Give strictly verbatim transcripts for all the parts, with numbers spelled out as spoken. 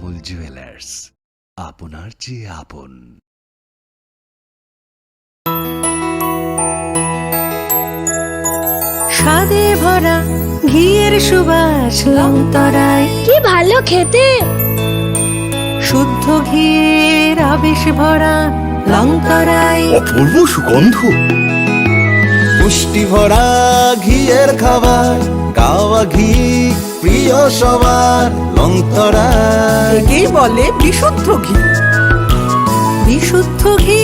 মূল জুয়েলার্স, আপনার যে আপন। স্বাদে ভরা ঘিয়ের সুবাস লংতরাই। কি ভালো খেতে! শুদ্ধ ঘিয়ের আবেশ ভরা লংতরাই। অপূর্ব সুগন্ধ। পুষ্টি ভরা ঘিয়ের খাবার, গাওয়া ঘি প্রিয় সবার, লংতরাই। একেই বলে বিশুদ্ধ ঘি। বিশুদ্ধ ঘি,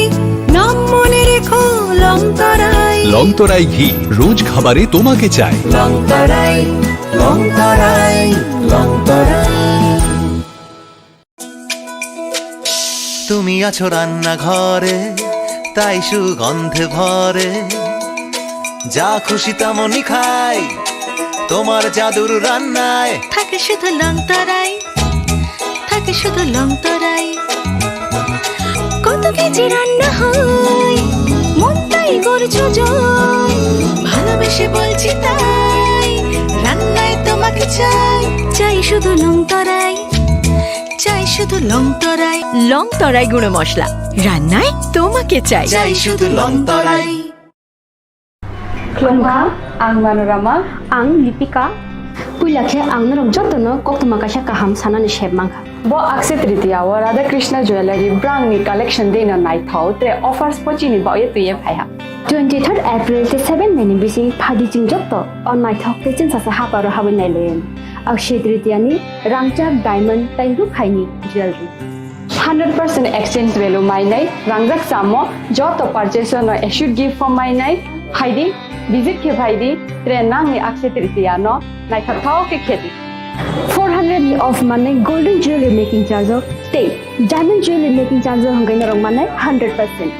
নাম মনে রেখো, লংতরাই। লংতরাই ঘি, রোজ খাবারে তোমাকে চাই। লংতরাই, লংতরাই, লংতরাই। তুমি আছো রান্নাঘরে, তাই সুগন্ধে ভরে। যা খুশি তেমনই খাই, তোমার জাদুর রান্নায়। থাকে শুধু লংতরাই, থাকে শুধু লংতরাই। কত কেজি রান্না হয়, মনটাই করছো জয়। ভালোবেসে বলছি তাই, রান্নায় তোমাকে চাই। চাই শুধু লংতরাই, চাই শুধু লংতরাই। লংতরাই গুঁড়ো মশলা, রান্নায় তোমাকে চাই। চাই শুধু লংতরাই। Khulumkha, ang Manorama. Ang Lipika. Puila khe ang norok jotono koktwma kaisa kaham sanani sep mankha. Bo Akshaya Tritiya o Radha Krishna Jewellery brangni collection dino naithok tre offers pochini baoye twiye phaiha. Twenty-third April tei seven May ni bising phadi chwng joto o naithok tei chwngsacha haparo habwi nailaio. Akshaya Tritiya ni rangchak diamond tei rukhaini jewellery. Hundred percent exchange value mainai rangjak chamo joto purchase no assured gift form mainai phaidi, visit khe phaidi, tre nangni Akshaya Tritiya no naithokthok khe khedi. Four hundred ni off manai golden jewelry making charge o tei diamond jewelry making charge o hwnkhai norok manai hundred percent.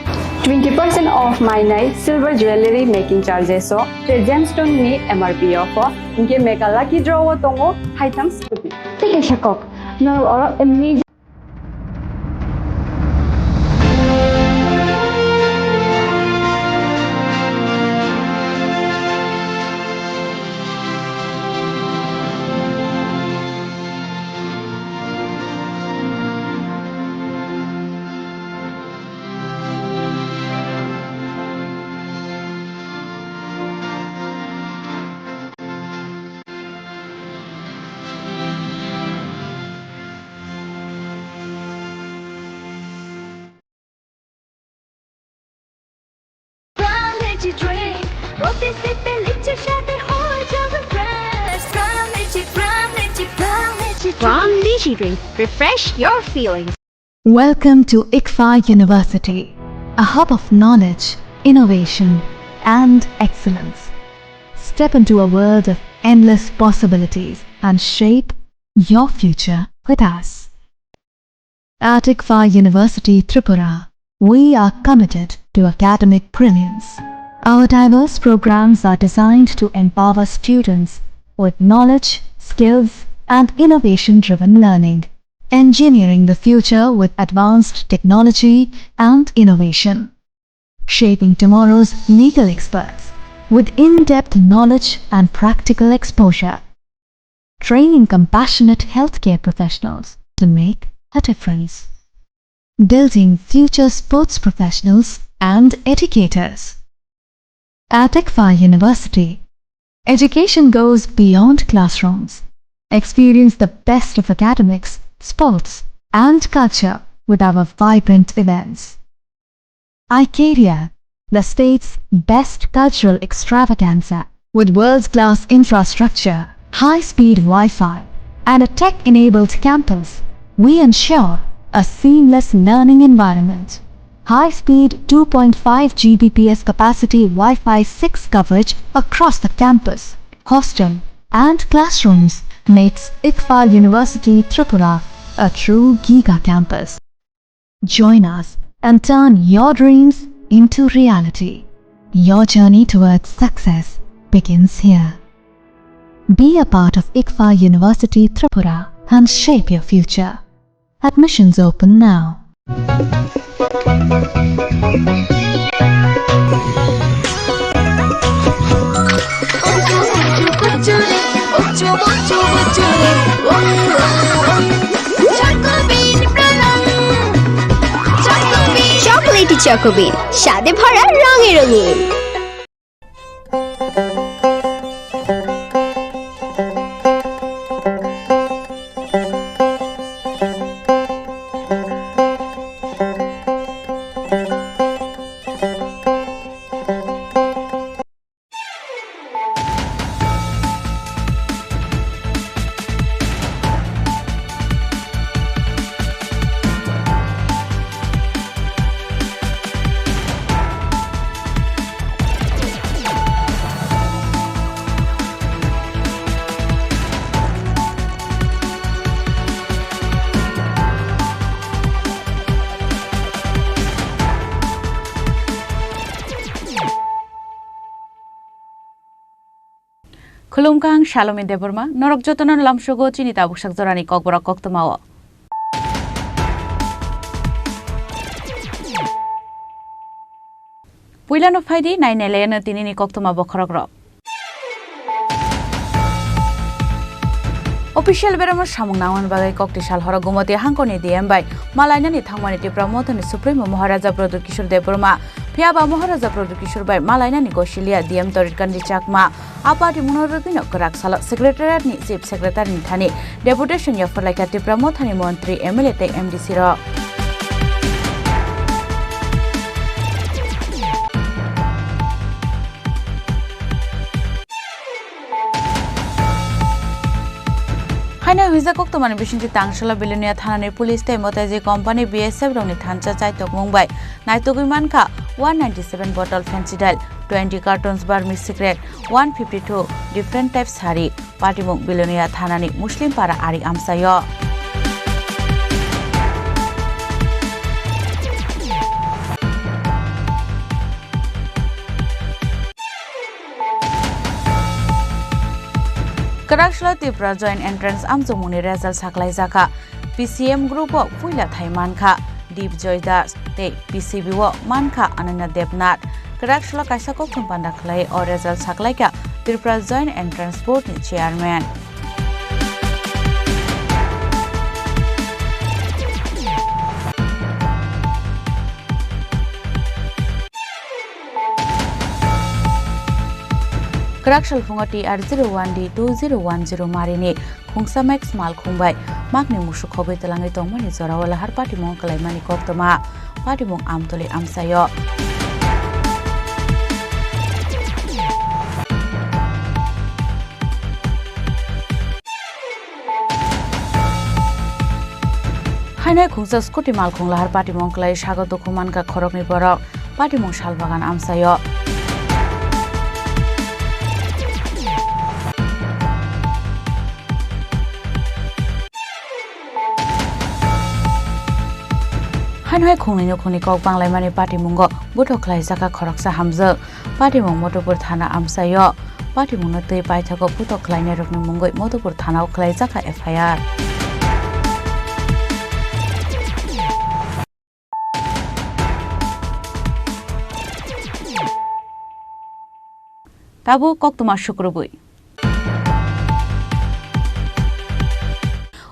Twenty percent off mainai silver jewelry making charges o tre gemstone ni M R P off o hwnkhe mega lucky draw o tongo haitham scooty. Tei kaisa kok, norok oro amazing. Prime Energy Drink, প্রতি সিপে লিচুর স্বাদে হয়ে যাবে fresh। Prime Energy, Prime Energy, Prime Energy Drink। Prime Energy Drink, refresh your feelings. Welcome to ICFAI University, a hub of knowledge, innovation, and excellence. Step into a world of endless possibilities and shape your future with us. At ICFAI University Tripura, we are committed to academic brilliance. Our diverse programs are designed to empower students with knowledge, skills, and innovation-driven learning, engineering the future with advanced technology and innovation, shaping tomorrow's legal experts with in-depth knowledge and practical exposure, training compassionate healthcare professionals to make a difference, building future sports professionals and educators. At ICFAI University, education goes beyond classrooms. Experience the best of academics, sports, and culture with our vibrant events. iCaria, the state's best cultural extravaganza, with world-class infrastructure, high-speed Wi-Fi, and a tech-enabled campus, we ensure a seamless learning environment. High-speed two point five G B P S capacity Wi-Fi six coverage across the campus, hostel, and classrooms makes ICFAI University Tripura a true giga campus. Join us and turn your dreams into reality. Your journey towards success begins here. Be a part of ICFAI University Tripura and shape your future. Admissions open now. চকোবিন, স্বাদে ভরা, রঙে রঙিন। Khulumkha, ang Salomi Debbarma, norok jotono lamsogo chini tabuksak jorani kokborok koktwmao. Puilano phaidi, nai nailaino tinini koktwma bokhorokrok. Official beremo samung nangmani bagwi kokti sal horo Gumoti hangkorni D M bai malainani thangmani Tipra Mothani Supremo Maharaja Pradyut Kishore Debbarma. Phiyaba Maharaja Pradyut Kishore bai malainani gosilia D M Torit Kandi Chakma. A party mungno rwgwino kwrak salo Secretariat ni Chief Secretary ni thani deputation yapharlaikha Tipra Mothani montri, M L A tei M D C rok. Haino hwnjak koktwmani bisingtwi Tangsala Bilonia thanani police tei Motaji company B S F rokni thansa chaitokmung bai naitugwi mankha one ninety seven bottle Phensedyl, twenty cartons Burmese cigarette, one fifty two different type sari. Patimung Bilonia thanani Muslim para ari amchaio. Kwraksalo Tripura Joint Entrance amchukmungni result saklaijakha. P C M group o puila thai mankha Dip Joy Das tei P C B o mankha Ananya Debnath. Kwraksalo kaisa koktwm panda khlai o result saklaikha Tripura Joint Entrance Board ni chairman. Kwrak salphungo T R zero one D two zero one zero marini khungsa Max malkhung bai makni musuk khogwi twlangwi tongmani jorao lahar patimung kwlaimani koktwma patimung Amtoli amchaio. Haino khungsa scooty malkhung lahar patimung kwlai sago dukhu mankha khoroknwi borok. Patimung salbagan amchaio. Haino hai khungni nukhungni kok banglaimani patimungo buthok khlaijakha khoroksa hamjwk. Patimung Motokur thana amchaio. Patimungno twi paithago putok khlainairokni mungwi Motokur thanao khlaijakha F I R. Tabuk koktwma sukrubwi.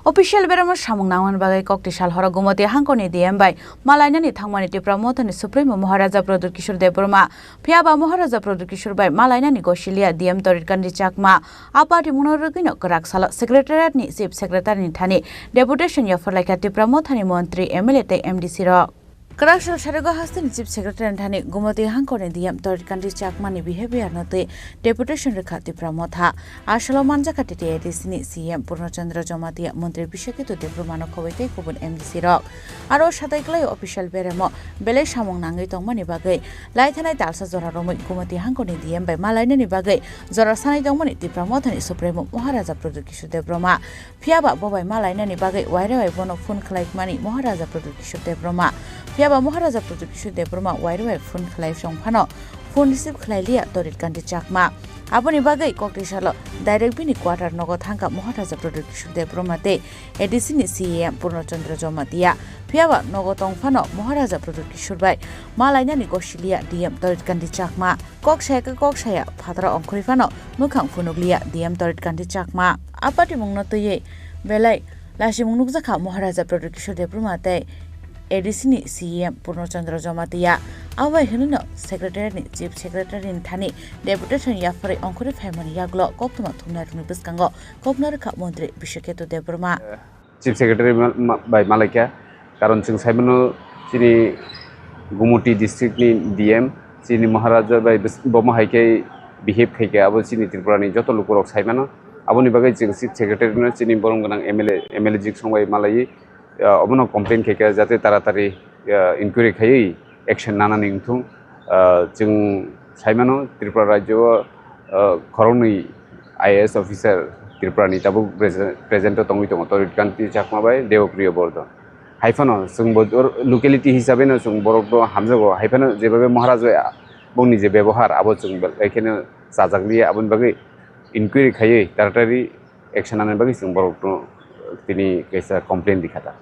Official beramo samung nangmani bagwi kokti sal horo Gumoti hangkorni D M bai malainani thangmani Tipra Mothani Supremo Maharaja Pradyut Kishore Debbarma. Phiyaba Maharaja Pradyut Kishore bai malainani gosilia D M Torit Kandi Chakma. A party mungno rwgwino kwrak salo Secretariat ni Chief Secretary ni thani deputation yapharlaikha Tipra Mothani montri, M L A tei M D C rok. Kwrak salo Sarugo hasteni Chief Secretary ni thani Gumoti hangkorni D M Torit Kandi Chakma ni behavior no twi deputation rwkha Tipra Motha. A salo manjakha T T A D C ni C M Purno Chandra Jamatia, montri Biswaketu Debbarma no khobwi tei kubun M D C rok. Aro satai kwlai official beremo belai samung nangwi tongmani bagwi laithanai talsa jora romwi Gumoti hangkorni D M bai malainani bagwi jora sanai tongmani Tipra Mothani Supremo Maharaja Pradyut Kishore Debbarma. Phiyaba bo bai malainani bagwi wairewai bono phone khlaimani Maharaja Pradyut Kishore Debbarma. Phiyaba Maharaja Pradyut Kishore Debbarma wairewai phone khlai song phano phone receive khlai liya Torit Kandi Chakma. Aboni bagwi kokti salo direct bini quarter nogo thangkha Maharaja Pradyut Kishore Debbarma tei A D C ni C M Purno Chandra Jamatia. Phiyaba nogo tong phano Maharaja Pradyut Kishore bai malainani gosilia D M Torit Kandi Chakma. Kok saya khe kok saya phataro ongkhorwi phano mwkhang phunukliya D M Torit Kandi Chakma. A patimungno twiwi belai lasimung nukjakha Maharaja Pradyut Kishore Debbarma tei A D C ni C E M Purno Chandra Jamatia. Abo bai hwnwi no Secretary ni Chief Secretary ni thani deputation yapharwi ongkhorwi phaimani yagulo koktwma thumnairokni bwskango koknarwkha Montri Biswaketu Debbarma. Chief Secretary ma-, ma-, bai malaikha, karon chwng saimano chini Gumoti district ni D M, chini Maharaja bai bwswk-, bomo hai khe behave khai khe abo chini Tripura ni joto lukurok saimano. Aboni bagwi chwng Chief Secretary no chini borom gwnang M L A, M L A jik song bai malaiwi, ah, obono complain khai khe jate taratari, ah, inquiry khaiwi action nanani wngthung. Ah, chwng saimano Tripura rajyo o, ah, khoroknwi I A S officer Tripura ni tabuk prese-, present o tongwi tongo Torit Kanti Chakma bai Deopriyo Bordhan. Hai phano chwng bo or-, locality hisabe no chwng borok no hamjago. Hai phano jebabe Maharaj bai bongni je bebohar abo chwng bel-, ekheno chajakliya, aboni bagwi inquiry khaiwi taratari action nanani bagwi chwng borok no tini kaisa complain rikha ta.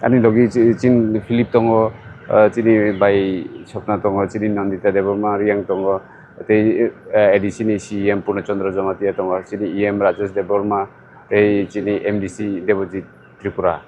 Ani logi chi-, chin Philip tongo, ah, chini bai Swapna tongo, chini Nandita Debbarma Reang tongo, tei, eh, A D C ni C E M Purno Chandra Jamatia tongo, chini E M Rajesh Debbarma, tei chini M D C Debojit Tripura.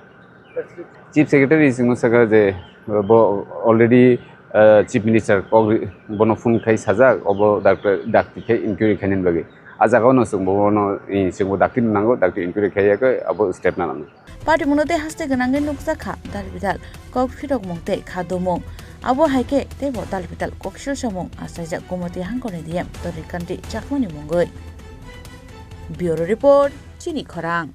Chief Secretary singmo saka je bo already, eh, Chief Minister kok ri-, bono phone khai sajak, obo doctor, dakti khai inquiry khainani bagwi. A jaga ono chwng bono, eh, chwngbo dakti nango, dakti inquiry khaiya khe abo step nango. Patimungno tei haste gwnangwi nukjakha dalbidal kok phirokmung tei kha dumung. Abo hai khe teibo dalbidal kok silsamung achaijak Gumoti hangkorni D M Torit Kanti Chakmani mungwi. Bureau Report, Chini Khorang.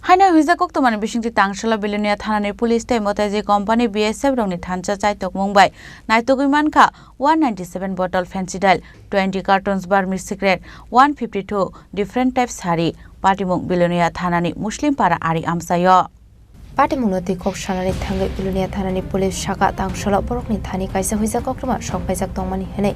Haino hwnjak koktwmani bisingtwi Tangsalo Bilonia thanani police tei Motaiji company B S F rokni thansa chaitokmung bai naitugwi mankha one ninety seven bottle Phensedyl, twenty cartons Burmese cigarette, one fifty two different type sari. Patimung Bilonia thanani Muslim para ari amchaio. Patimungno twi kok sanani thangwi Bilonia thanani police saka Tangsalo borokni thani kaisa hwnjak koktwma sok paijak tongmani hwnwi.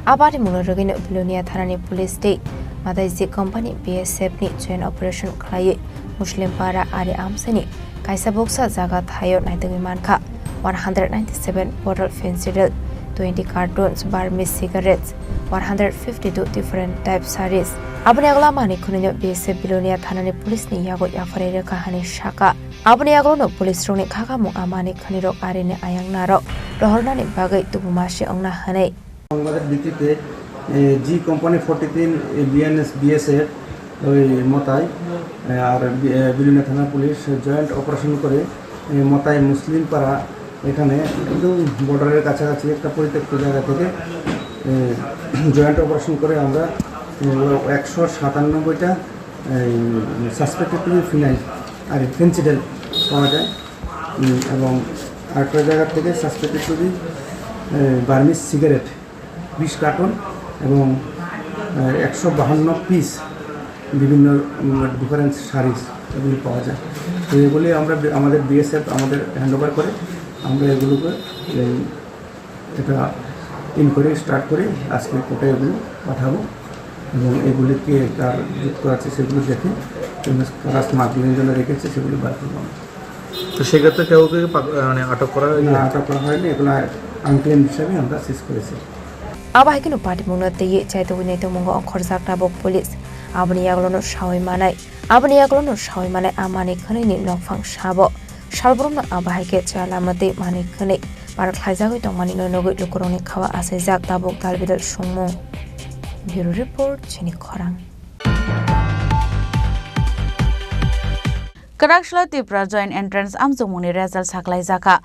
A patimungno rwgwino Bilonia thanani police tei Madaiji company B S F ni joint operation khlaiwi Muslim para ari amchaini kaisa buksa jaga thaio naitugwi mankha one hundred ninety seven bottle Phensedyl, twenty cartons Burmese cigarettes, one hundred fifty two different type saris. Aboni yagulo manwi khwnwino B S F Bilonia thanani police ni yago yapharwi rwkha hwnwi saka. Aboni yagulono police rokni khakamung a manwi khwnwirok arini ayang narok rohornani bagwi tubumasi wngna hwnwi. সংবাদের ভিত্তিতে, এ, জি company forty three, এ, BNS, BSF, ওই মোতাই, এ, আর বি-, এ, বিলোনিয়া থানা police joint operation করে, এ, মোতাই মুসলিম পাড়া এখানে একদম বর্ডারের কাছাকাছি একটা পরিত্যক্ত জায়গা থেকে, এ, জয়েন্ট অপারেশন করে আমরা, এ, একশো সাতানব্বইটা এই সাসপেক্টেড টু বি ফিনাইল আর ফেন্সিডাইল পাওয়া যায়। উম, এবং আরেকটা জায়গা থেকে সাসপেক্টেড টু বি, এ, বার্মিজ সিগারেট বিশ কার্টন এবং, এ, একশো বাহান্ন পিস বিভিন্ন, উম, ডিফারেন্ট শাড়িজ এগুলি পাওয়া যায়। তো এগুলি আমরা বি-, আমাদের বিএসএফ আমাদের হ্যান্ড ওভার করে আমরা এগুলোকে, এই, এটা ইনকোয়ারি স্টার্ট করে আজকে কোর্টে এগুলো পাঠাবো এবং এগুলিকে কার যুক্ত আছে সেগুলো দেখে এবং কারা স্মাগলিংয়ের জন্য রেখেছে সেগুলো বার করবো আমরা। তো সেক্ষেত্রে কেউকে পাক-, মানে আটক করা হয়েছে? না, আটক করা হয়নি, এগুলো আনক্লেম হিসাবে আমরা সিজ করেছি। Abo hai kheno patimungno twiwi chaitugwi naitugmungo ongkhorjak tabuk police. Aboni yagulono sawi manai, aboni yagulono sawi manai a manwi khwnwini nokphang sabo. Salbrumno abo hai khe chaya lama twi manwi khwnwi par khlaijagwi tongmani no nugwi lukurokni khawa achaijak tabuk dalbidal songmung. Bureau Report, Chini Khorang. Kwraksalo Tipra Joint Entrance amjokmungni result saklaijakha.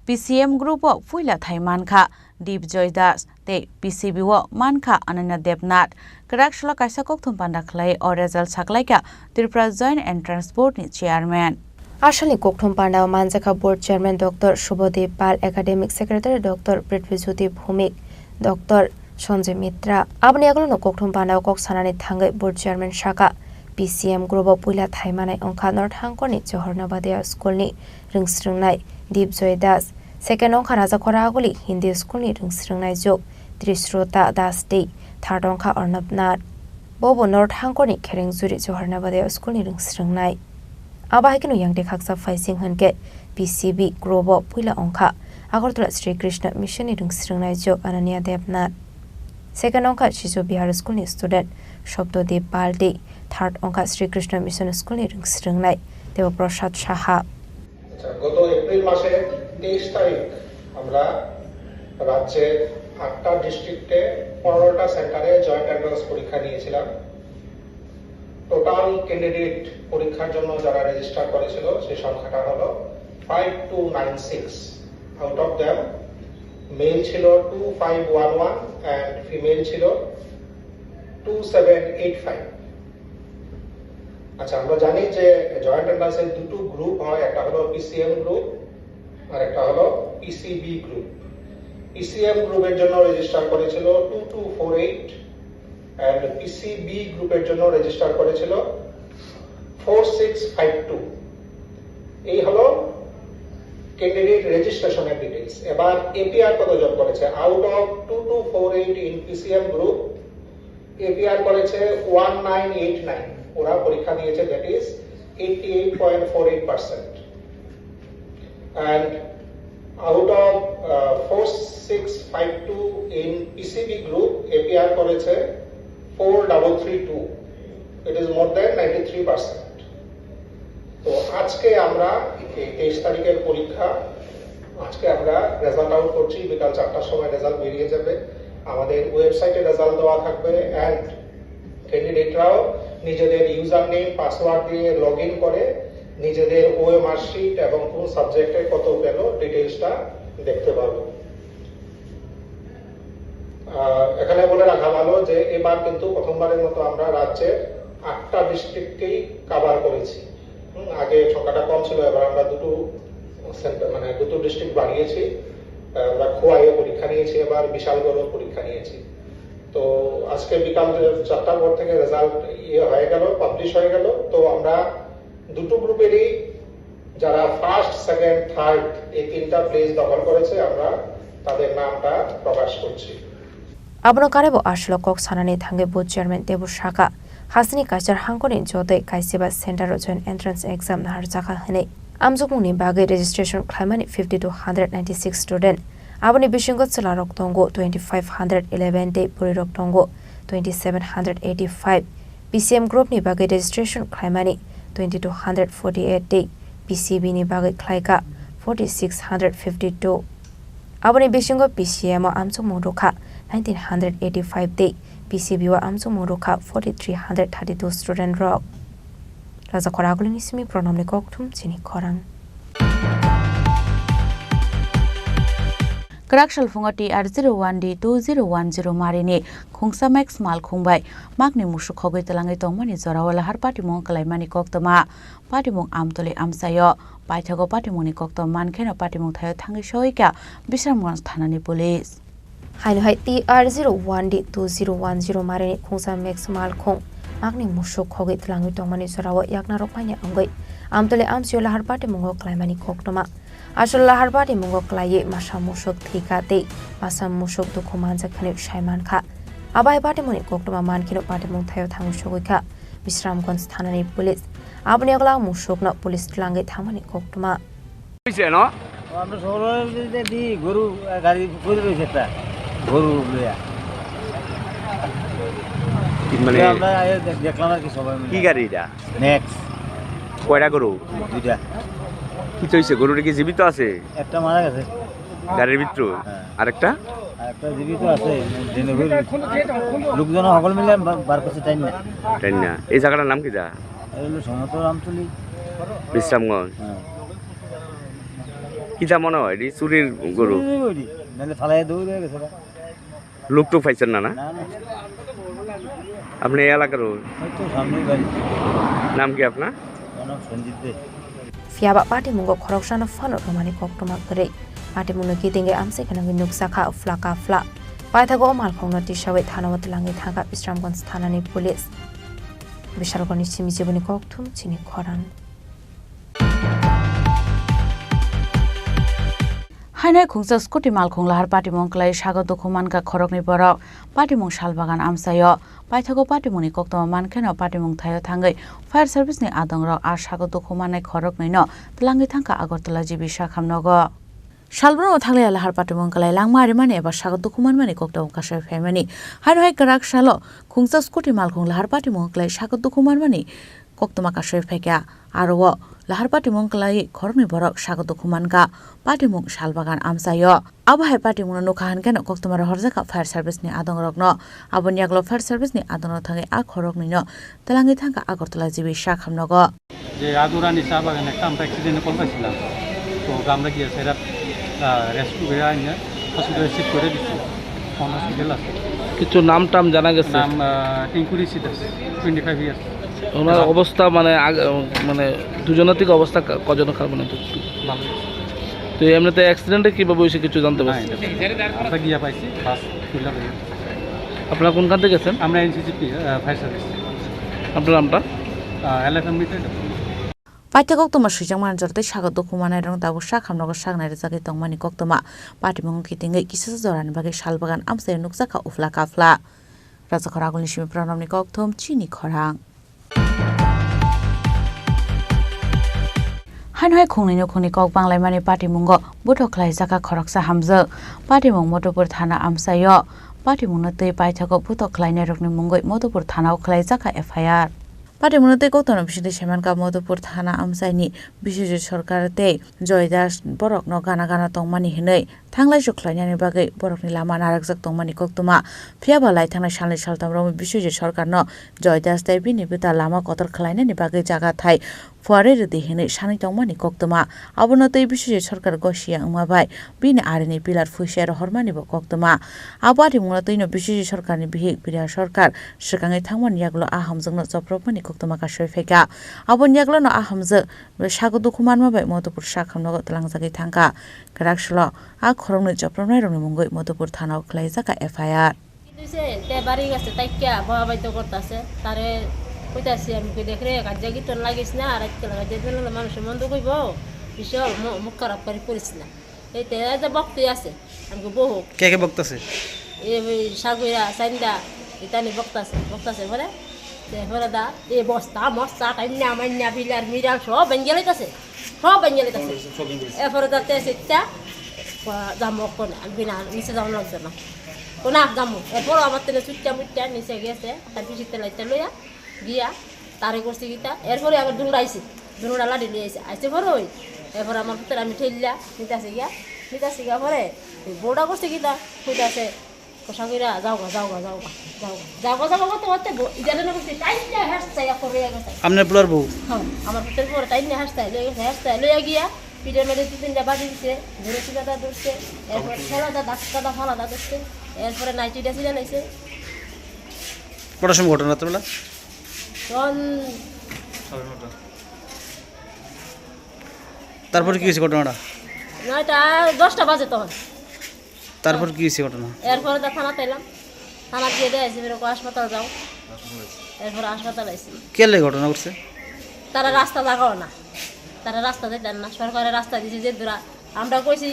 P C M group o puila thai mankha Dipjoy Das tei P C B o mankha Ananya Debnath. Kwraksalo kaisa kokthum panda khlai o result saklaikha Tripura Joint Entrance Board ni chairman. Asalni kokthum panda o manjakha board chairman Doctor Subodip Pal, academic secretary Doctor Prithvi Jyoti Bhumik, Doctor Sanjay Mitra. Aboni yagulono kokthum panda o kok sanani thangwi board chairman saka, P C M group o puila thai manai wngkha North Hangkorni Johor Navodaya School ni rwngsrwngnai Dipjoy Das, second wngkha Rajakhora Aguli Hindi School ni rwngsrwngnai jwk Trishrota Das tei third wngkha Arnab Nath. Bobo North Hangkorni Kherengjuri Johor Navodaya School ni rwngsrwngnai. Abo hai kheno yang de khaksa phaising hwnkhe P C B group o puila wngkha Agartala Sri Krishna Mission ni rwngsrwngnai jwk Ananya Debnath. Second wngkha Sisu Bihar School ni student Shobdodip Balti, third wngkha Sri Krishna Mission School ni rwngsrwngnai Debo Prasad Saha. আচ্ছা, গত এপ্রিল মাসে তেইশ তারিখ আমরা রাজ্যের আটটা ডিস্ট্রিক্টে পনেরোটা সেন্টারে জয়েন্ট এন্ট্রান্স পরীক্ষা নিয়েছিলাম। টোটাল ক্যান্ডিডেট পরীক্ষার জন্য যারা রেজিস্টার করেছিল, সেই সংখ্যাটা হলো five two nine six. Out of them, male ছিল two five one one and female ছিল টু সেভেন এইট ফাইভ। আচ্ছা, আমরা জানি যে জয়েন্ট এন্ট্রান্সের দুটো গ্রুপ হয়, একটা হলো পিসিএম গ্রুপ আর একটা হলো পিসিবি গ্রুপ। পিসিএম গ্রুপের জন্য রেজিস্টার করেছিল two two four eight and PCB গ্রুপের জন্য রেজিস্টার করেছিল ফোর সিক্স ফাইভ টু। এই হলো ক্যান্ডিডেট রেজিস্ট্রেশনের ডিটেলস। এবার এপিআর কতজন করেছে? Out of two two four eight in PCM group, appear করেছে ওয়ান নাইন এইট নাইন, ওরা পরীক্ষা দিয়েছে, that is eighty eight point four eight percent. And out of uh, four six five two in PCB group, appear করেছে four double three two. It is more than ninety three percent. তো আজকে আমরা এই তেইশ তারিখের পরীক্ষা, আজকে আমরা রেজাল্ট আউট করছি। বিকাল চারটার সময় রেজাল্ট বেরিয়ে যাবে। আমাদের ওয়েবসাইটে রেজাল্ট দেওয়া থাকবে। অ্যান্ড ক্যান্ডিডেটরাও নিজেদের ইউজার নেম, পাসওয়ার্ড দিয়ে লগ ইন করে নিজেদের ওএমআর শিট এবং কোন সাবজেক্টে কত পেল, ডিটেলসটা দেখতে পারবো। আহ, এখানে বলে রাখা ভালো যে এবার কিন্তু প্রথমবারের মতো আমরা রাজ্যের আটটা ডিস্ট্রিক্টকেই কভার করেছি। হুম, আগে সংখ্যাটা কম ছিল, এবার আমরা দুটো সেন্টার, মানে দুটো ডিস্ট্রিক্ট বাড়িয়েছি। আহ, আমরা খোয়াইয়ে পরীক্ষা নিয়েছি, এবার বিশালগড়ও পরীক্ষা নিয়েছি। তো আজকে বিকাল চারটার পর থেকে রেজাল্ট ইয়ে হয়ে গেল, পাবলিশ হয়ে গেল। তো আমরা দুটো গ্রুপেরই যারা ফার্স্ট, সেকেন্ড, থার্ড এই তিনটা প্লেস দখল করেছে, আমরা তাদের নামটা প্রকাশ করছি। Abono karebo aswk kok sanani thangwi bo chairman teibo sakha, hasteni kaisa hangkoni jotoi kaisiba center o joint entrance exam naharjakha hwnwi. Amjokmungni bagwi registration khlaimani fifty two hundred ninety six student, aboni bisingo chwlarok tongo twenty five hundred eleven tei bwrwirok tongo twenty seven hundred eighty five. PCM group ni bagwi registration khlaimani twenty two hundred forty eight tei PCB ni bagwi khlaikha forty six hundred fifty two. Aboni bisingo PCM o amchukmung rwkha nineteen hundred eighty five tei PCB o amchukmung rwkha forty three hundred thirty two student rok. Raja Khoragulini simi Pranamni kokthum chini khorang. Kwrak salphungo T R zero one D two zero one zero marini khungsa Max Malkhung bai magni musuk khogwi twlangwi tongmani jorao lahar patimung kwlaimani koktwma. Patimung Amtoli amchaio paithago patimungni koktwma mankheno patimung thaio thangwi soikha Bisramganj thanani police. Haino hai T R zero one D two zero one zero marini khungsa Max Malkhung magni musuk khogwi twlangwi tongmani jorao yaknarok manya wngwi Amtoli amchaio lahar patimungo kwlaimani koktwma. Asol lahar patimungo kwlaiwi masa musuk thwikha tei masa musuk dukhu manjak hwnwi sai mankha. Abo hai patimungni koktwma mankheno patimung thaio thangwi sogwikha Bisramganj thanani police. Aboni yagulo musukno police twlangwi thangmani koktwma. Hoise no? আমরা সকালে যে দি গরু, আহ, গাড়ি করে রয়েছে একটা গরু লইয়া। মানে আমরা আগে দেখ-, দেখলাম আর কি সবাই মিলে। কি গাড়ি এটা? ম্যাক্স। কয়টা গরু? দুইটা। কি তো হইছে? গরুটা কি জীবিত আছে? একটা মারা গেছে। গাড়ির ভিতরে? হ্যাঁ। আরেকটা? আরেকটা জীবিত আছে। ডেলিভারি লোকজন সকল মিলে বা-, বার করছে টাইম না। টাইম না। এই জায়গাটার নাম কি যা? এই হলো সমতল আমতলি। বিশ্রামগঞ্জ। হ্যাঁ। কি যা মনে হয়? এটি চুরির গরু? চুরির গরু। নাহলে ফালাইয়া দৌড় হয়ে গেছে গা। লোক তো পাইছেন না, না? না, না। আপনি এই এলাকার? ওই তো সামনেই বাড়ি। নাম কি আপনার? আমার নাম সঞ্জিত দে। Phiya ba patimungo khoroksano phano rwmani koktwma kwrwi. Patimungno kitingwi amchai gwnangwi nukjakha phla ka phla. Paithago o malkhungno tisawi thanao twlangwi thangkha Bisramganj thanani police. Bishalgorni simi jiboni kokthum chini khorang. Hainai khungsa scooty malkhung lahar patimung kwlai sago dukhu mankha khoroknwi borok. Patimung salbagan amchaio. Paithago patimungni koktwma mankheno patimung thaio thangwi fire service ni adongrok a sago dukhu mannai khoroknwino twlangwi thangkha Agartala G B sakham nogo. Salbrumno thanglaiya lahar patimung kwlai langma rimani eba sago dukhu manmani koktwma kasui phaimani. Haino hai kwrak salo khungsa scooty malkhung lahar patimung kwlai sago dukhu manmani koktwma kasui phaikha. Aro o lahar patimung kwlai khoroknwi borok sago dukhu mankha patimung salbagan amchaio. Abo hai patimungno nukha hwnkhe no koktwma rohorjakha fire service ni adongrokno. Aboni yagulo fire service ni adongrok thangwi a khoroknwino twlangwi thangkha Agartala G B sakhamnogo. যে আদুরানি চা বাগানে একটা আমরা অ্যাক্সিডেন্টে কল পাইছিলাম। তো আমরা গিয়ে সেটা রেস্কিউ করে আনিয়ে হসপিটালে শিফট করে দিচ্ছি। কোন হসপিটাল আছে? কিছু নাম টাম জানা গেছে? নাম টিঙ্কুরি সিদাস, টোয়েন্টি ফাইভ ইয়ার্স। ওনার অবস্থা মানে আগ- মানে দুজনের থেকে অবস্থা ক- কজনকার মানে? ভালো। তো এমনিতে অ্যাক্সিডেন্টে কিভাবে হয়েছে কিছু জানতে পারছি? আমরা গিয়ে পাইছি বাস তুলে। আপনারা কোনখান থেকে গেছেন? আমরা এনসিসিপি ফায়ার সার্ভিস। আপনার নামটা? এলএফএম metre. Paithakgok tongma swijak manjor tei sago dukhu manai rok tabuk sakhamnogo saknai rijagwi tongmani koktwma. Patimung kitingwi kisa jorani bagwi salbagan amchaio nukjakha uphla kaphla. Rajakhor agulni simi pranamni kokthum chini khorang. Haino hai khungni nukhungni kok banglaimani patimungo buthok khlaijakha khoroksa hamjwk. Patimung Mothopur thana amchaio. Patimungno twi paithago buthok khlainairokni mungwi Mothopur thanao khlaijakha F I R. Patimungno tei koktwma bisingtwi saimankha Mothopur thana amchaini Biswajit Sarkar tei Joy Das borokno gana gana tongmani hwnwi thanglaisu khlainani bagwi borokni lama narwkjak tongmani koktwma. Phiyaba lai thangnai salni saltham romwi Biswajit Sarkarno Joy Das tei bini bwta lama kotor khlainani bagwi jaga thai phuarwi rwdi hwnwi sanwi tongmani koktwma. Abono twi Biswajit Sarkar gosiya wngma bai bini arini pillar phuisya rohormanibo koktwma. Abo atimungno twino Biswajit Sarkarni bihik Priya Sarkar swkangwi thangmani yagulo a hamjwkno chopropmani koktwma kasui phaikha. Aboni yagulono a hamjwk sago dukhu manma bai Mothopur sakhamnogo twlangjagwi thangkha. Kwrak salo a khoroknwi chopropnairokni mungwi Mothopur thanao khlaijakha F I R. Dice, te bari gase taikya, baba bai to kortase, tare koitase, ami ke dekh re, kajja ki ton lagis na, arat kala kajja ton la, manush mon dukh hoibo, bishal mo-, muk kharap kari poris na. Ei te aja bokti ase, amgo bohok. Ke ke bokti ase? E, oi, Saguira, Sainda, itani bokti ase, bokti ase, bole? Te bole da, e bosta, mosta, kainna, mainna, bilar, miral, sob bengele ase. Sob bengele ase. Sob bengele ase. E bole da te setta, wa, jamok kona, bina, nise jamok jana. Kona jamok. E bole amar tene sutta mutta, nise gese, tapi sitte laite loya. Giya, tare korsi gita, erpore abar dungra aisi, dungra ladi loi aisi, aisi poroi, erpore amar putre ami thella, nita se giya, nita se giya pore, boda korsi gita, hoita se, kosa gora, jaoga, jaoga, jaoga, jaoga, jaoga, jaoga, gote, gote, bo-, ijale na korsi, tainna hasta ya kore ya gote. Amne pular bo? Hon, amar putre pore tainna hasta, loi gese hasta, loi giya, pide mede tu tinda badi dise, gure sida da dorse, erpore sela da, dakka da, phala da dorse, erpore naiti da sida naise. কটার সময় ঘটনা রাত্রেবেলা? তখন তারপরে কি হয়েছে ঘটনাটা? নয়টা, দশটা বাজে তখন। তারপর কি হয়েছে ঘটনা? এরপরে তো থানা পেলাম, থানা দিয়ে দেয় যে এরকম হাসপাতাল যাও, এরপরে হাসপাতাল আইসি। কে লেগে ঘটনা ঘটছে? তারা রাস্তা জাগাও না, তারা রাস্তা দিতেন না, সরকারের রাস্তা দিছে যে দূরা আমরা কইছি,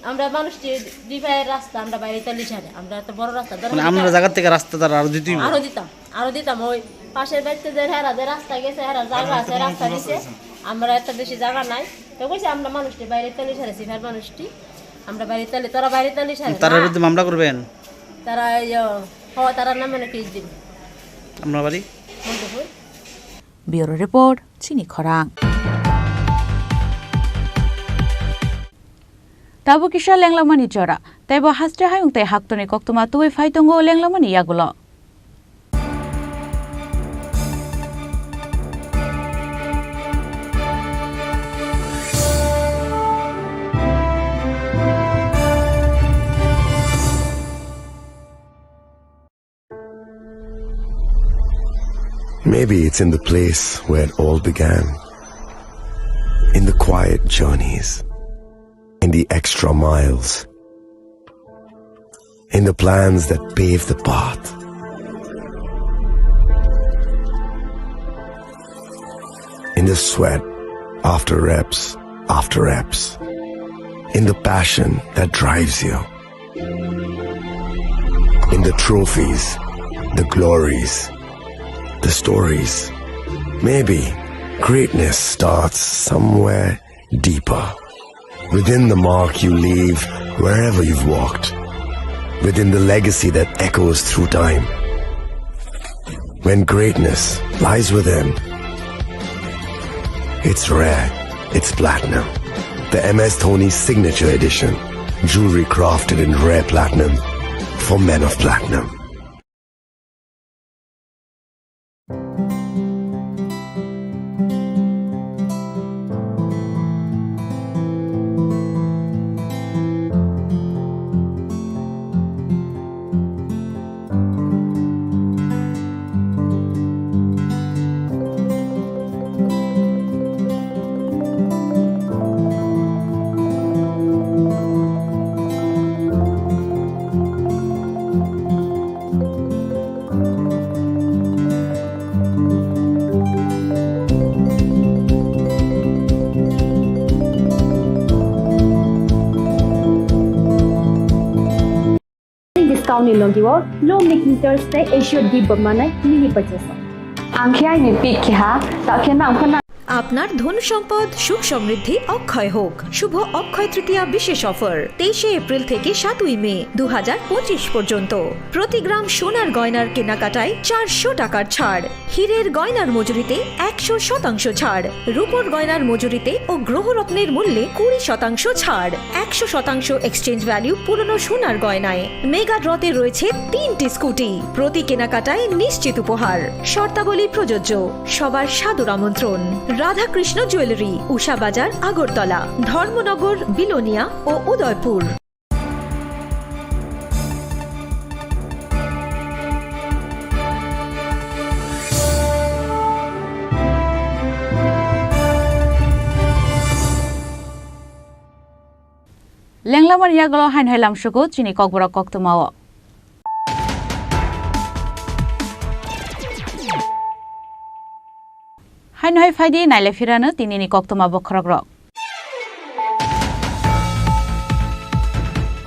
আমরা মানুষ যে ডিভাইয়ের রাস্তা, আমরা বাইরে তলি ছাড়ে, আমরা তো বড় রাস্তা, ধরো মানে আমরা জায়গা থেকে রাস্তা তারা আরো দিতেই হবে। আরো দিতাম, আরো দিতাম। ওই পাশের বাড়িতে যে হেরা যে রাস্তা গেছে, হেরা জায়গা আছে, রাস্তা দিছে, আমরা এত বেশি জায়গা নাই। তো কইছে, আমরা মানুষটি বাইরে তলি ছাড়ে, সিফার মানুষটি, আমরা বাইরে তলি, তোরা বাইরে তলি ছাড়ে তারা না। বিরুদ্ধে মামলা করবেন? তারা, ইয়ে, হ, তারা নামে নাকি দিন। আপনার বাড়ি? মন্তপুর। Bureau Report, Chini Khorang. Tabuk kisa lenglamani jora, teibo haste hayung tei haktorni koktwma tubui phai tongo lenglamani yagulo. Maybe it's in the place where it all began. In the quiet journeys, in the extra miles, in the plans that pave the path, in the sweat after reps after reps, in the passion that drives you. In the trophies, the glories, the stories. Maybe greatness starts somewhere deeper. Within the mark you leave wherever you've walked, within the legacy that echoes through time. When greatness lies within, it's rare, it's platinum. The M S Dhoni Signature Edition, jewelry crafted in rare platinum for men of platinum. Discount ni logi o low making terms tei Asia deep bo manai mini purchase o. Ang khe aini pick keha, ta khe nang phano আপনার ধন সম্পদ সুখ সমৃদ্ধি অক্ষয় হোক। শুভ অক্ষয় তৃতীয়া বিশেষ অফার তেইশে এপ্রিল থেকে সাতই মে দু হাজার পঁচিশ পর্যন্ত। প্রতি গ্রাম সোনার গয়নার কেনাকাটায় চারশো টাকার ছাড়, হীরের গয়নার মজুরিতে একশো শতাংশ ছাড়, রূপোর গয়নার মজুরিতে ও গ্রহরত্নের মূল্যে কুড়ি শতাংশ ছাড়, একশো শতাংশ এক্সচেঞ্জ ভ্যালু পুরনো সোনার গয়নায়। মেগা ড্রতে রয়েছে তিনটি স্কুটি, প্রতি কেনাকাটায় নিশ্চিত উপহার। শর্তাবলী প্রযোজ্য। সবার সাদর আমন্ত্রণ। রাধাকৃষ্ণ জুয়েলারি, উষা বাজার, আগরতলা, ধর্মনগর, বিলোনিয়া ও Udaipur. Lenglamani yagulo haino hai lamsugo chini kokborok koktwmao. Haino hai phaidi naile phirano tinini koktwma bokhorokrok.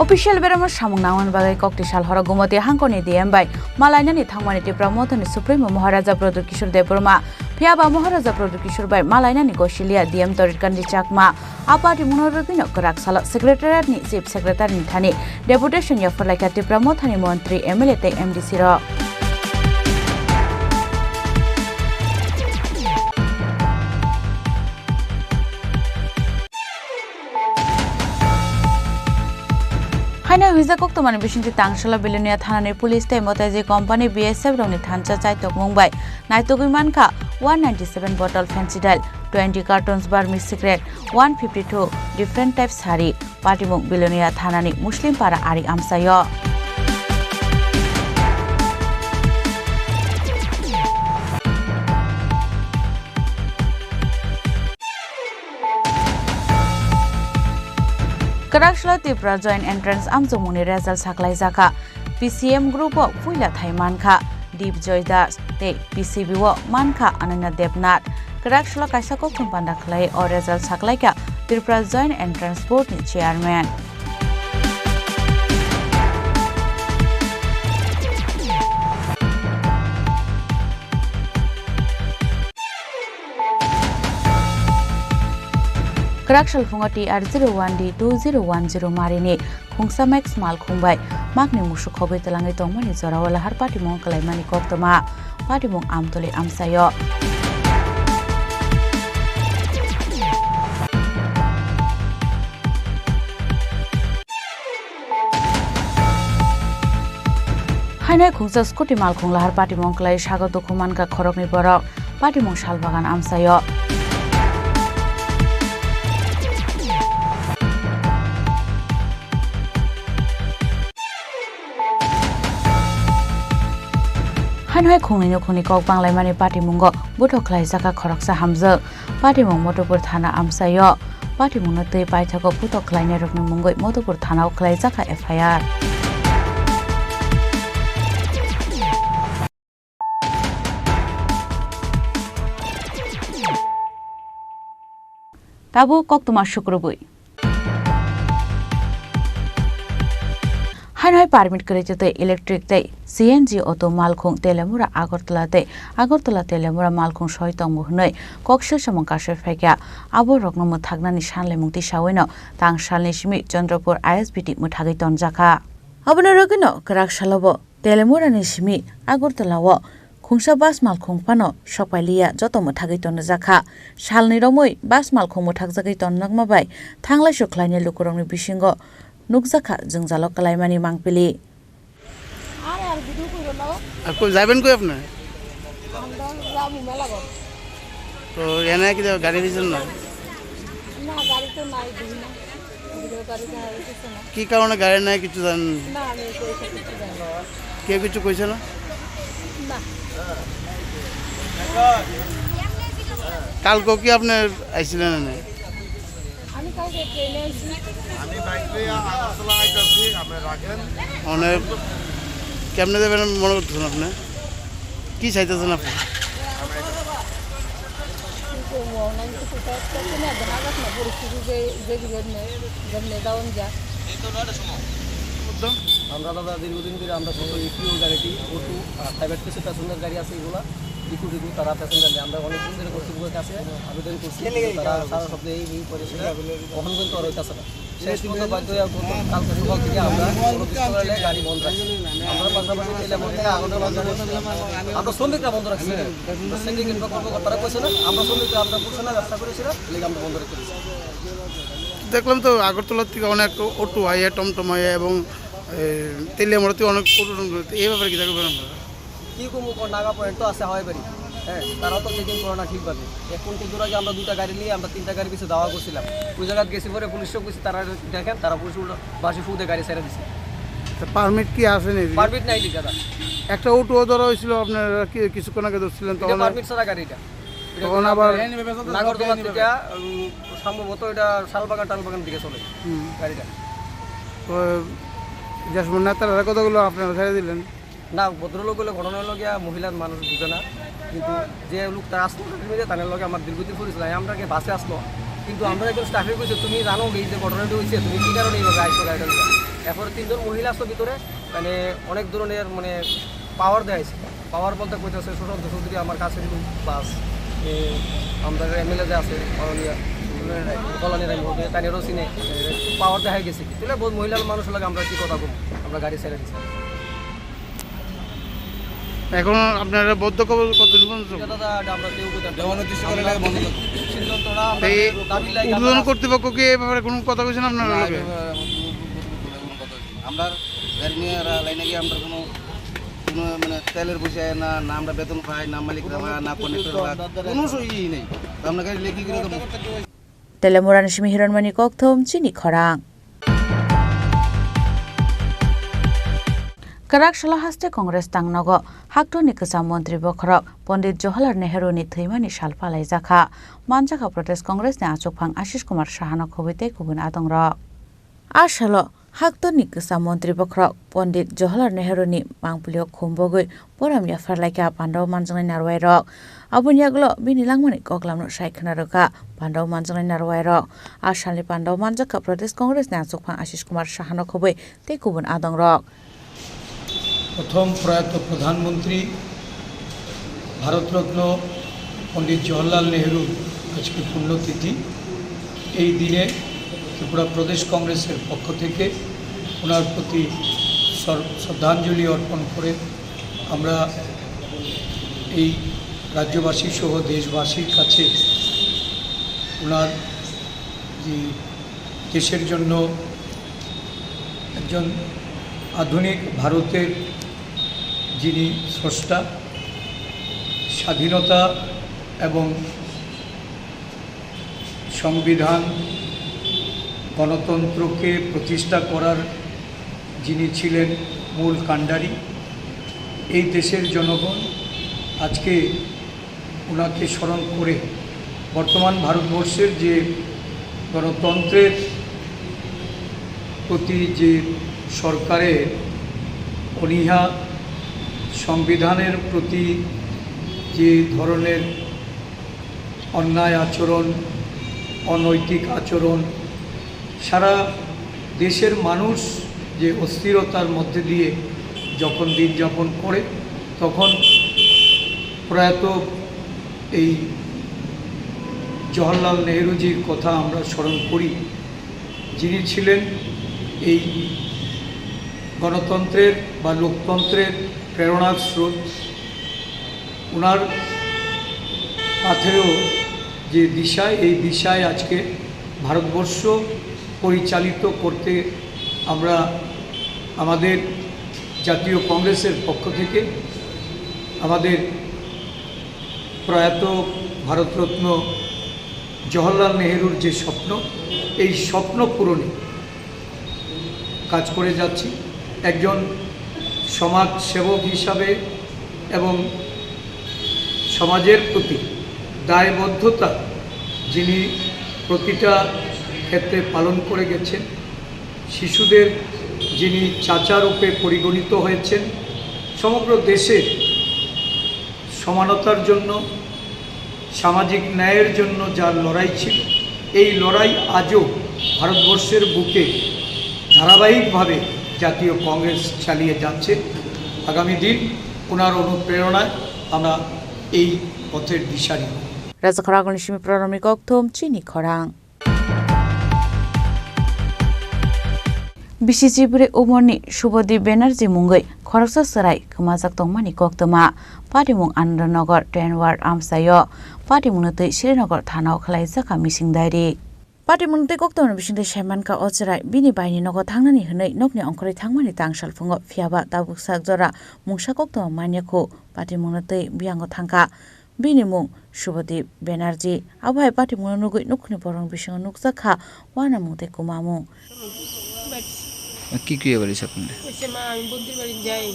Official beramo samung nangmani bagwi kokti sal horo Gumoti hangkoni D M bai malainani thangmani Tipra Mothani Supremo Maharaja Pradyut Kishore Debbarma. Phiyaba Maharaja Pradyut Kishore bai malainani gosilia D M Torit Kandi Chakma. A party mungno rwgwino kwrak salo Secretariat ni Chief Secretary ni thani deputation yapharlaikha Tipra Mothani montri, M L A tei M D C rok. Haino hwnjak koktwmani bisingtwi Tangsala Belonia thanani police tei Motaji company B S F rokni thansa chaitokmung bai naitugwi mankha one ninety seven bottle Phensedyl, twenty cartons Burmese cigarette, one fifty two different type sari. Patimung Belonia thanani Muslim para ari amchaio. Kwraksalo Tripura Joint Entrance amchukmungni result saklaijakha. P C M group o puila thai mankha Dip Joy Das tei P C B o mankha Ananya Debnath. Kwraksalo kaisa kokthum panda khlai o result saklaikha Tripura Joint Entrance Board ni chairman. Kwrak salphungo T R zero one D two zero one zero marini khungsa Max malkhung bai makni musuk khogwi twlangwi tongmani jorao lahar patimung kwlaimani koktwma patimung amtwlwi amchaio. Haino khungsa scooty malkhung lahar patimung kwlai sago dukhu mankha khoroknwi borok. Patimung salbagan amchaio. Haino hai khungni nukhungni kok banglaimani patimungo buthok khlaijak kha khoroksa hamjwk. Patimung Mothopur thana amchaio. Patimungno twi paithago putok khlainairokni mungwi Mothopur thanao khlaijak kha F I R. Tabuk koktwma sukrubwi. Haino hai permit kwrwi tei electric tei C N G auto malkhung Telemura Agartala tei Agartala Telemura malkhung soi tongo hwnwi koksil samung kasui phaikha. Abo rokno mwthaknani sanlaimung tisawino tang salni simi Chandrapur I S B T mwthagwi tonjakha. Abono rwgwino kwrak salobo Telemura ni simi Agartala o khungsa bus malkhung phano sokpailiya joto mwthagwi tonjakha. Salni romwi bus malkhung mwthakjagwi tonjakma bai thanglaisu khlainai lukurokni bisingo nukjakha jwngjalo kwlaimani mangpili. আরে আর ভিডিও করো না। আর কই যাবেন কই আপনি? আমরা যাবো মেলা ঘর। তো এনে কি গাড়ি দিয়েছেন না? না, গাড়ি তো নাই, দেখি না। ভিডিও গাড়ি দেখা যাইতেছে না। কি কারণে গাড়ি নাই কিছু জানেন? না, আমি তো এসব কিছু জানি না। কেউ কিছু কইছে না? না। কালকে কি আপনি আইছিলেন এনে? আমি কালকে ট্রেনে আইছি। আমি বাইক লইয়া আগরতলা আইতাছি, আপনি রাখেন। মানে কেমনে যাবেন মনে করতেছেন আপনি? কি চাইতেছেন আপনি? কি করবো? অনলাইন তো কোথাও পাচ্ছি না, দেখা যাক না পরিস্থিতি যে, যে কি জন্য, জন্য ডাউন যা। আমরা দাদা দীর্ঘদিন ধরে আমরা ছোট ইপিও গাড়িটি, অটো আর প্রাইভেট কিছু প্যাসেঞ্জার গাড়ি আছে এগুলা, ইকো টিকো তারা প্যাসেঞ্জার নেয়। আমরা অনেক দিন ধরে কর্তৃপক্ষের কাছে আবেদন করছি, কিন্তু তারা সারা শব্দে এই এই করে সেটা গ্রহণ কিন্তু আর হইতাছে না। শেষ পর্যন্ত বাধ্য হয়ে গত কালকে সকাল থেকে আমরা কোনো কিছু কারণে গাড়ি বন্ধ রাখছি। আমরা পাশাপাশি তেলে বন্ধ রাখছি, আগুনের মাধ্যমে আমরা শ্রমিকরা বন্ধ রাখছি। সিন্ডিকেট বা কর্মকর্তারা কইছে না, আমরা শ্রমিকরা আমরা করছে না, ব্যবসা করেছি না, লেগে আমরা বন্ধ রেখে দিচ্ছি। দেখলাম তো আগরতলা থেকে অনেক অটো আইয়া, টমটম আইয়া এবং, এ, তেলিয়ামুড়া থেকে অনেক অটো টমটম, এই ব্যাপারে কি দেখবেন আপনারা? কি কমু কো নাগা পয়েন্ট তো আছে হাওয়াই বাড়ি। হ্যাঁ, তারা তো চেকিং করে না ঠিকভাবে। এক ঘন্টা দূর আগে আমরা দুটা গাড়ি নিয়ে আমরা তিনটা গাড়ি পিছে দাওয়া করছিলাম। ওই জায়গায় গেছি পরে পুলিশও গেছি, তারা দেখেন, তারা পুলিশ উল্টো বাসি ফুদে গাড়ি ছেড়ে দিছে। তা পারমিট কি আছে নি? পারমিট নাই নি দাদা। একটা অটো ধরা হয়েছিল, আপনারা কি কিছুক্ষণ আগে ধরছিলেন, এটা তখন পারমিট ছাড়া গাড়ি এটা। এটা তখন আবার নাগরদোলা থেকে, উম, সম্ভবত এটা শালবাগান টালবাগান দিকে চলে হুম। গাড়িটা। তো যে সময় নেতারা কতগুলো আপনারা ছেড়ে দিলেন? না, ভদ্রলোক হইলে ঘটনা হলো গিয়া মহিলার মানুষ বুঝে না, কিন্তু যে লোক তার আসলো মিলে তার লগে আমার দীর্ঘদিন পরিচয়, আমি আমরা কি বাসে আসলো, কিন্তু আমরা একজন স্টাফে কইছে, "তুমি জানো এই যে ঘটনাটা হয়েছে, তুমি কি কারণে এইভাবে আইছো গাড়িটা নিয়ে?" এরপরে তিনজন মহিলা আসলো ভিতরে, মানে অনেক ধরনের মানে পাওয়ার দেয়, পাওয়ার বলতে কইতেছে সুশান্ত চৌধুরী আমার কাছে কিন্তু বাস, এ, আমরা এমএলএ যে আছে মাননীয় কল্যাণী রায় মহোদয়, তাই নিয়েও সিনে পাওয়ার দেখা গেছে কি, তাহলে বহুত মহিলার মানুষ লাগে আমরা কি কথা বলবো, আমরা গাড়ি ছেড়ে দিচ্ছি। এখন আপনারা বন্ধ করবেন কতদিন পর্যন্ত? এটা দাদা, এটা আমরা কেউ করতে পারবো না। অনির্দিষ্টকালের আমরা লাগে বন্ধ করবো। সিদ্ধান্তটা আমরা এই দাবি লাই, ঊর্ধ্বতন আমরা কর্তৃপক্ষ কি এই ব্যাপারে কোনো কথা কইছেন আপনার না, লগে? এ, ঊর্ধ্বতন কর্তৃপক্ষ কোনো কথা হইছে না। আমরা গাড়ি নিয়ে রা-, লাইনে গিয়ে আমরা কোনো, কোনো মানে তেলের পয়সা না, না আমরা বেতন পাই, না মালিকরা পায়, না কন্ডাক্টর পায়, কোনো সু-, ই নেই। তো আমরা গাড়ি লেগে কি করে দেবো? Telemurani simi Hiranmani Kokthum, chini khorang. Kwrak salo haste Congress tangnogo haktoni kwcham montri bokhorok Pondit Jawaharlal Nehru ni thwimani sal palaijakha. Manjakha Pradesh Congress ni achukphang Ashish Kumar Sahano khobwi tei kubun adongrok. A salo haktoni kwcham montri bokhorok Pondit Jawaharlal Nehru ni mangpilio khumbogwi borom yapharlaikha pandao manjaknai narwai rok. Aboni yagulo bini langmani koklamno sai khna rwkha pandao manjaknai narwai rok. A salni pandao manjakha Pradesh Congress ni achukphang Ashish Kumar Sahano khobwi tei kubun adongrok. প্রথম প্রয়াত প্রধানমন্ত্রী ভারতরত্ন পণ্ডিত জওহরলাল নেহরুর আজকে পুণ্যতিথি। এই দিনে ত্রিপুরা প্রদেশ কংগ্রেসের পক্ষ থেকে ওনার প্রতি শ্র-, শ্রদ্ধাঞ্জলি অর্পণ করে আমরা এই রাজ্যবাসী সহ দেশবাসীর কাছে ওনার যে দেশের জন্য একজন আধুনিক ভারতের যিনি স্রষ্টা, স্বাধীনতা এবং সংবিধান, গণতন্ত্রকে প্রতিষ্ঠা করার যিনি ছিলেন মূল কাণ্ডারি, এই দেশের জনগণ আজকে ওনাকে স্মরণ করে বর্তমান ভারতবর্ষের যে গণতন্ত্রের প্রতি যে সরকারের অনীহা, সংবিধানের প্রতি যে ধরনের অন্যায় আচরণ, অনৈতিক আচরণ, সারা দেশের মানুষ যে অস্থিরতার মধ্যে দিয়ে যখন দিন যাপন করে, তখন প্রয়াত এই জওহরলাল নেহরুজির কথা আমরা স্মরণ করি, যিনি ছিলেন এই গণতন্ত্রের বা লোকতন্ত্রের প্রেরণার স্রোত। ওনার পাথেয় যে দিশা, এই দিশায় আজকে ভারতবর্ষ পরিচালিত করতে আমরা আমাদের জাতীয় কংগ্রেসের পক্ষ থেকে আমাদের প্রয়াত ভারতরত্ন জওহরলাল নেহেরুর যে স্বপ্ন, এই স্বপ্ন পূরণে কাজ করে যাচ্ছি। একজন সমাজ সেবক হিসাবে এবং সমাজের প্রতি দায়বদ্ধতা যিনি প্রতিটা ক্ষেত্রে পালন করে গেছেন, শিশুদের যিনি চাচা রূপে পরিগণিত হয়েছেন, সমগ্র দেশে সমানতার জন্য, সামাজিক ন্যায়ের জন্য যার লড়াই ছিল, এই লড়াই আজও ভারতবর্ষের বুকে ধারাবাহিকভাবে জাতীয় কংগ্রেস চালিয়ে যাচ্ছে। আগামী দিন ওনার অনুপ্রেরণায় আমরা এই পথের দিশা নিব। Rajakhor agulni simi Pranamni kokthum chini khorang. Bisi chibrwi umorni Subodip Banerjee mungwi khoroksa chwrai kwmajak tongmani koktwma. Patimung Anandanagar ten ward amchaio patimungno twi Srinagar thanao khwlaijak kha mising diary. Patimungno twi koktwmani bisingtwi saimankha o chwrai bini baini nogo thangnani hwnwi nokni ongkhorwi thangmani tang salphungo, phiyaba tabuk sak jora mungsa koktwma manya khu patimungno twi biyango thangkha. Bini mung Subodip Banerjee. Abo hai patimungno nugwi nukhungni borokni bisingo nukjak kha uanamung tei kwmamung. কি কি এবার হিসাব করলে? বলছে, "মা, আমি বন্ধুর বাড়ি যাই,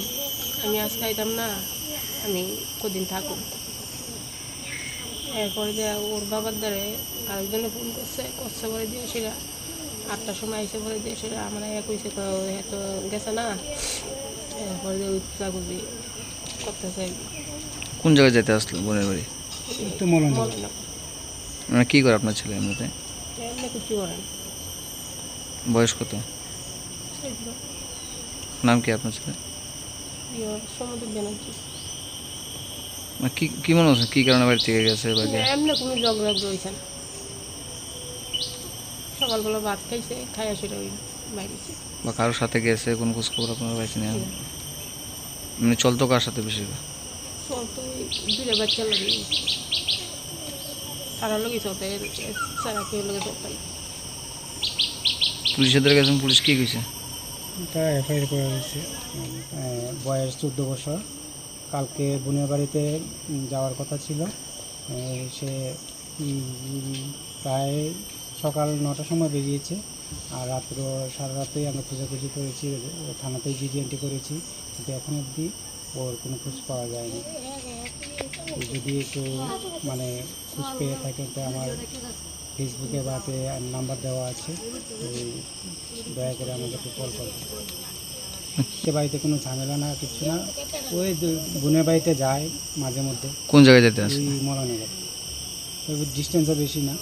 আমি আজকে আইতাম না, আমি কদিন থাকো।" এরপরে যে ওর বাবার দ্বারে আরেকজনে ফোন করছে, করছে পরে দিয়ে সেটা আটটার সময় এসে পরে দিয়ে সেটা আমার এক হয়েছে, তো এত গেছে না, এরপরে যে ওই খোঁজাখুঁজি করতেছে। কোন জায়গায় যেতে আসলো বোনের বাড়ি? একটু মলন। মলন। মানে কি করে আপনার ছেলে এমনিতে? এমনি কিছু করে না। বয়স কত? চোদ্দ। নাম কি আপনার ছেলে? ইয়ে, সমুদ্র ব্যানার্জি। মানে কি, কি মনে হচ্ছে, কি কারণে বাড়ি থেকে গেছে বা কি? এমনি কোনো ঝগড়া হয়েছে না। সকালবেলা ভাত খাইছে, খাইয়া সেটা ওই বাইরেছে। বা কারোর সাথে গেছে, কোনো খোঁজ খবর আপনারা পাইছেন এখন? না। মানে চলতো কার সাথে বেশিরভাগ? চলতো ওই দুইটা বাচ্চা লাগে। তারা লগে চলতে, এ, ছাড়া কেউ লগে চলতে না। পুলিশের দ্বারা গেছেন, পুলিশ কি কইছে? এটা এফআইআর করা হয়েছে। আহ, বয়স চোদ্দ বছর। কালকে বোনের বাড়িতে, উম, যাওয়ার কথা ছিল। আহ, সে, উম, উম, প্রায় সকাল নটার সময় বেরিয়েছে। আর রাত্র, সারা রাতেই আমরা খোঁজাখুঁজি করেছি, থানাতেই জিডি এন্ট্রি করেছি, কিন্তু এখন অবধি ওর কোনো খোঁজ পাওয়া যায়নি। তো যদি একটু, মানে, খোঁজ পেয়ে থাকেন, তো আমার ফেসবুকে বা তে নাম্বার দেওয়া আছে, তো দয়া করে আমাদেরকে কল করবেন। সে বাড়িতে কোনো ঝামেলা না, কিচ্ছু না, ওই দু-, বোনের বাড়িতে যায় মাঝে মধ্যে। কোন জায়গায় যেতে আসে? ওই মলানগর। তবে ডিস্টেন্সও বেশি না,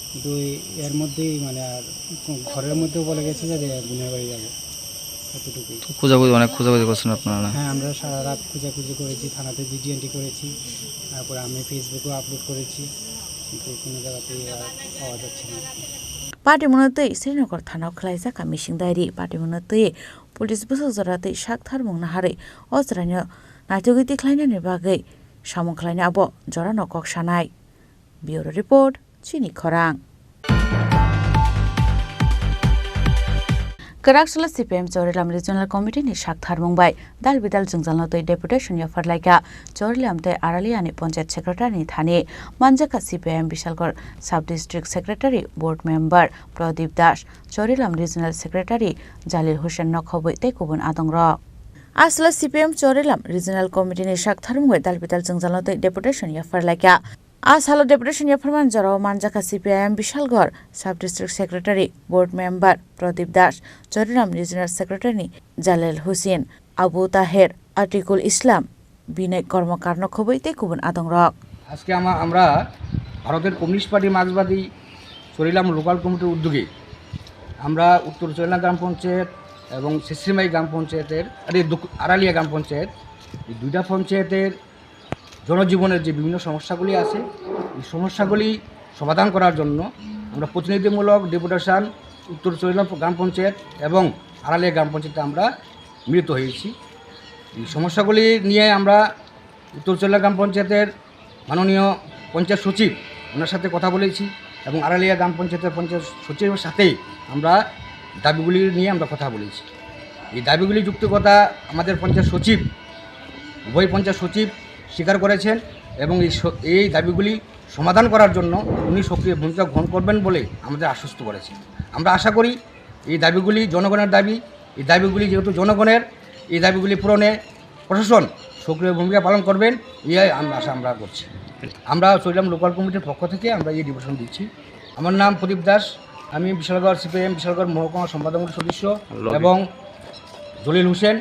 কিন্তু ওই এর মধ্যেই, মানে, আর ঘরের মধ্যেও বলে গেছে যে বোনের বাড়ি যাবো, এতটুকুই। তো খোঁজাখুঁজি, অনেক খোঁজাখুঁজি করছেন আপনারা না? হ্যাঁ, আমরা সারা রাত খোঁজাখুঁজি করেছি, থানাতে জিডি এন্ট্রি করেছি, তারপরে আমি ফেসবুকেও আপলোড করেছি, কিন্তু কোনো জায়গাতেই আর পাওয়া যাচ্ছে না। Patimungno twi Srinagar thanao khwlaijak kha mising diary. Patimungno twi police bwswk jora twi sak tharmung naharwi o chwraino naitugwi tikhlainani bagwi samung khlainai abo jorano kok sanai. Bureau Report, Chini Khorang. Kwrak salo C P M Chorilam Regional Committee ni sak tharmung bai dal bidal jwngjalno twi deputation yaphar laikha Chorilam tei Aralia ni Panchayat Secretary ni thani. Manjakha C P M Bishalgarh Sub District Secretary Board Member Pradip Das, Chorilam Regional Secretary Jalil Hussain nokhobwi tei kubun adongrok. A salo C P M Chorilam Regional Committee ni sak tharmung bai dal bidal jwngjalno twi deputation yaphar laikha. A salo deputation yapharmani jorao manjakha C P I M Bishalgarh Sub District Secretary, Board Member Pradip Das, Chorilam Regional Secretary ni Jalil Hussain, Abu Taher, Atikul Islam, Binay Kormakar nokhobwi tei kubun adongrok. আজকে আমা-, আমরা ভারতের communist party মার্ক্সবাদী চরিলাম লোকাল কমিটির উদ্যোগে আমরা উত্তর চরিলাম গ্রাম পঞ্চায়েত এবং শিশিরমাই গ্রাম পঞ্চায়েতের, আরে, দুক-, আড়ালিয়া গ্রাম পঞ্চায়েত, এই দুইটা পঞ্চায়েতের জনজীবনের যে বিভিন্ন সমস্যাগুলি আছে, এই সমস্যাগুলি সমাধান করার জন্য আমরা প্রতিনিধিমূলক ডেপুটেশন উত্তর চৈলাম গ্রাম পঞ্চায়েত এবং আড়ালিয়া গ্রাম পঞ্চায়েতে আমরা মিলিত হয়েছি। এই সমস্যাগুলি নিয়ে আমরা উত্তর চৈলাম গ্রাম পঞ্চায়েতের মাননীয় পঞ্চায়েত সচিব, ওনার সাথে কথা বলেছি এবং আড়ালিয়া গ্রাম পঞ্চায়েতের পঞ্চায়েত সচিবের সাথেই আমরা দাবিগুলি নিয়ে আমরা কথা বলেছি। এই দাবিগুলি যুক্তিকতা আমাদের পঞ্চায়েত সচিব, উভয় পঞ্চায়েত সচিব স্বীকার করেছেন এবং এই স-, এই দাবিগুলি সমাধান করার জন্য উনি সক্রিয় ভূমিকা গ্রহণ করবেন বলে আমাদের আশ্বস্ত করেছেন। আমরা আশা করি এই দাবিগুলি জনগণের দাবি, এই দাবিগুলি যেহেতু জনগণের, এই দাবিগুলি পূরণে প্রশাসন সক্রিয় ভূমিকা পালন করবেন, এই আমরা আশা আমরা করছি। আমরা চৈলাম লোকাল কমিটির পক্ষ থেকে আমরা এই ডেপুটেশন দিচ্ছি। আমার নাম প্রদীপ দাস, আমি বিশালগড় সিপিআইএম বিশালগড় মহকুমা সম্পাদক সদস্য এবং জলিল হোসেন,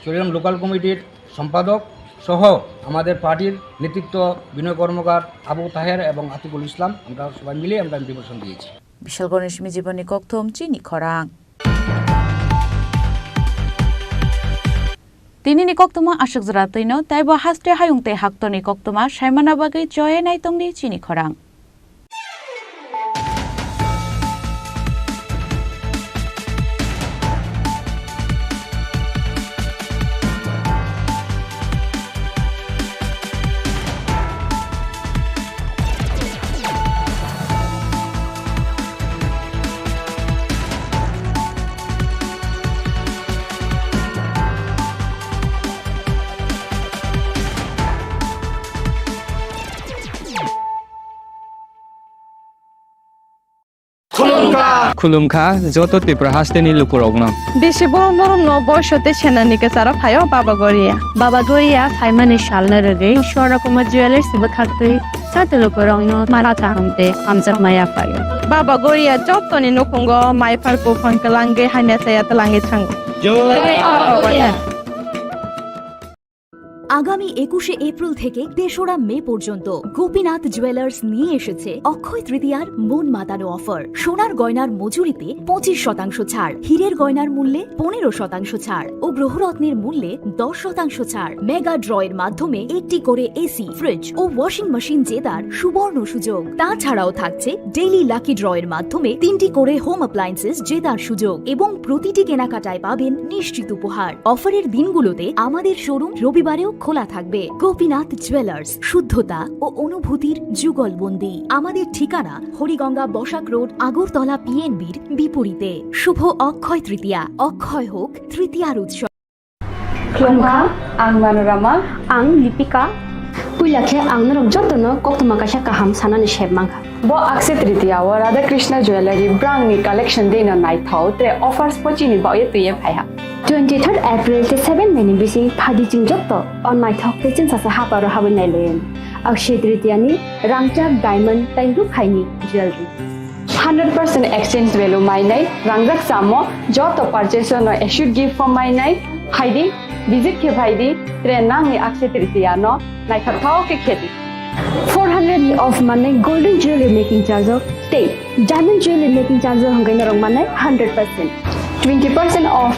চৈলাম লোকাল কমিটির সম্পাদক সহ আমাদের পার্টির নেতৃত্ব বিনয় কর্মকার, আবু তাহের এবং আতিকুল ইসলাম, আমরা সবাই মিলে আমরা ডেপুটেশন দিয়েছি। Bishalgorni simi jiboni kokthum chini khorang. Tinini koktuma aswk jora twino, taibo haste hayung tei haktorni koktuma saimana bagwi choye naitongdi chini khorang. Khulumkha joto Tripura hasteni lukurokno. Bisi borok norokno boiso tei senani kwcharo phaio Baba Goria. Baba Goria phaimani salno rwgwi Swarna Kumar Jewellers bwkhaktwi joto lukurokno mara kaham tei hamjakma yaphaio. Baba Goria jotoni nukhungo maiphar buphang kwlangwi hamya chaya twlangwi thango. Jai Baba Goria. আগামী একুশে এপ্রিল থেকে তেসরা মে পর্যন্ত গোপীনাথ জুয়েলার্স নিয়ে এসেছে অক্ষয় তৃতীয়ার মন মাতানো অফার। সোনার গয়নার মজুরিতে পঁচিশ শতাংশ ছাড়, হীরের গয়নার মূল্যে পনেরো শতাংশ ছাড় ও গ্রহরত্নের মূল্যে দশ শতাংশ ছাড়। মেগা ড্রয়ের মাধ্যমে একটি করে এসি, ফ্রিজ ও ওয়াশিং মেশিন জেতার সুবর্ণ সুযোগ। তাছাড়াও থাকছে ডেইলি লাকি ড্রয়ের মাধ্যমে তিনটি করে হোম অ্যাপ্লায়েন্সেস জেতার সুযোগ এবং প্রতিটি কেনাকাটায় পাবেন নিশ্চিত উপহার। অফারের দিনগুলোতে আমাদের শোরুম রবিবারেও খোলা থাকবে। গোপীনাথ জুয়েলার্স, শুদ্ধতা ও অনুভূতির যুগলবন্দি। আমাদের ঠিকানা হরিগঙ্গা বসাক রোড, আগরতলা পিএনবির বিপরীতে। শুভ অক্ষয় তৃতীয়া, অক্ষয় হোক তৃতীয়ার উৎসব। Khulumkha, ang Manorama. Ang Lipika. Puila khe ang norok jotono koktwma kaisa kaham sanani sep mankha. Bo Akshaya Tritiya o Radha Krishna Jewellery brangni collection deino naithok tre offers bo chini baoye twiye phaiha. Twenty third April tei seven May ni bising phaidi chwng joto o naithok tei chwngsacha haparo habwi nailaio. Akshaya Tritiya ni rangchak, diamond tei rukhaini jewellery. Hundred percent exchange value mainai, rangjak chamo joto purchase no assured gift form mainai, phaidi, visit khe phaidi, tre nangni Akshaya Tritiya no naithokthok khe khedi. Four hundred ni off manai golden jewelry making charge o tei diamond jewelry making charge o hwnkhai norok manai hundred percent. Twenty percent off